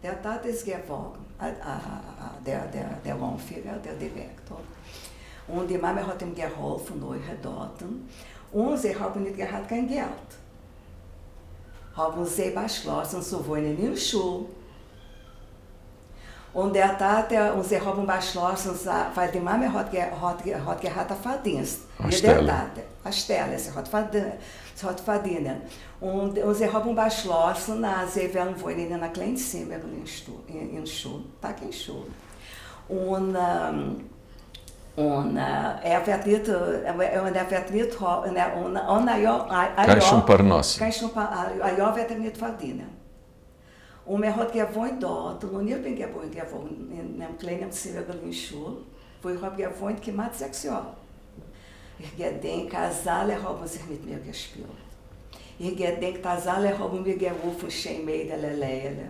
דער טאטע איז געווארן דער אנפירער, דער דירעקטאר, און די מאמע האט אים געהאלפן אויכעט דארטן, און זיי האבן ניט געהאט קיין געלט, האבן זיי באשלאסן צו וואוינען אין שול. און דער טאטע און זיי האבן באשלאסן ווייל די מאמע האט האט געהאט א פארדינסט ווי דער טאטע, א שטעלע, זי האט זי האט פארדינען, און זיי האבן באשלאסן אז זיי וועלן וואוינען אין א קליין צימערל אין שול, טאקע אין שול, און און ער וועט ניט און ער וועט ניט און און א יאר קיין שום פרנסה. קיין שום א יאר וועט ער ניט פארדינען. און מען האט געוואוינט דארט, און איך בין געבוירן געווארן אינעם קליינעם צימערל אין שול, וואו איך האב געוואוינט כמעט 6 יאר. איך געדענק אז אלע האבן זיך מיט מיר געשפילט. איך געדענק אז אלע האבן מיר גערופן שיין מיידעלע לעיעלע.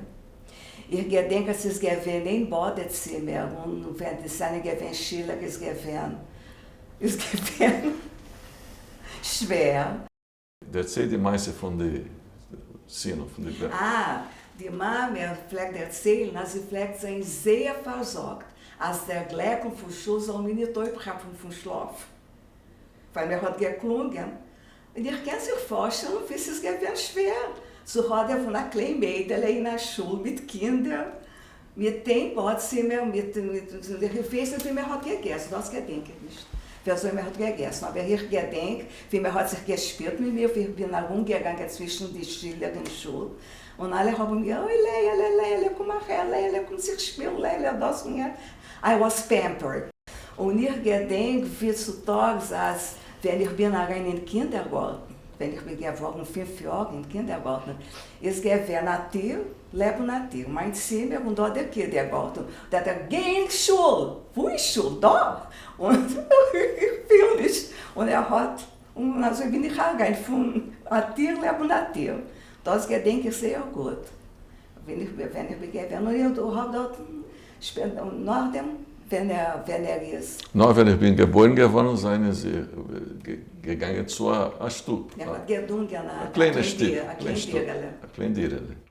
איך געדענק אז ס'איז געווען איין באדע-צימער, און ווען עס זענען געווען שילער איז געווען איז געווען שווער. דערצייל די מעשה פון די סיענא פון די בעט. אה, די מאמע פלעגט דערציילן אז זי פלעגט זיין זייער פארזארגט אז דער גלעקל פון שול זאל מיר ניט אויפכאפן פון שלאף, ווייל מיר האט געקלונגען, און איך קען זיך פארשטעלן ווי ס'איז געווען שווער צו האדעווען א קליין מיידעלע אין א שול מיט קינדער, מיט איין באדצימער, מיט, איך ווייס ניט ווי מען האט געגעסן, דאס געדענק איך נישט ווי אזוי מען האט געגעסן, אבער איך געדענק ווי מען האט זיך געשפילט מיט מיר, ווי איך בין ארומגעגאנגען צווישן די שילער אין שול, און אלע האבן מיר, אוי לעיעלע, לעיעלע, קום אהער, לעיעלע, קום זיך שפילן, לעיעלע, דאס און יענץ, I was pampered. און איך געדענק ווי צוטאגס אז ווען איך בין אריין אין קינדערגארטן, ווען איך בין געווארן 5 יאר אין קינדערגארטן, איז געווען א טיר לעבן א טיר, מיין צימער און דא דער קינדערגארטן, דער דער גיי אין שול! וואו איז שול? דא! און איך וויל נישט! און ער האט, און אזוי בין איך אריין פון א טיר לעבן א טיר, דאס געדענק איך זייער גוט, ווען איך ווען איך בין געווען און איך האב דארטן נאכדעם ווען ער ווען ער איז. נאר ווען איך בין געבוירן געווארן זענען זיי געגאנגען צו א שטוב. ער האט געדונגען א קליינע שטוב, א קליין דירעלע.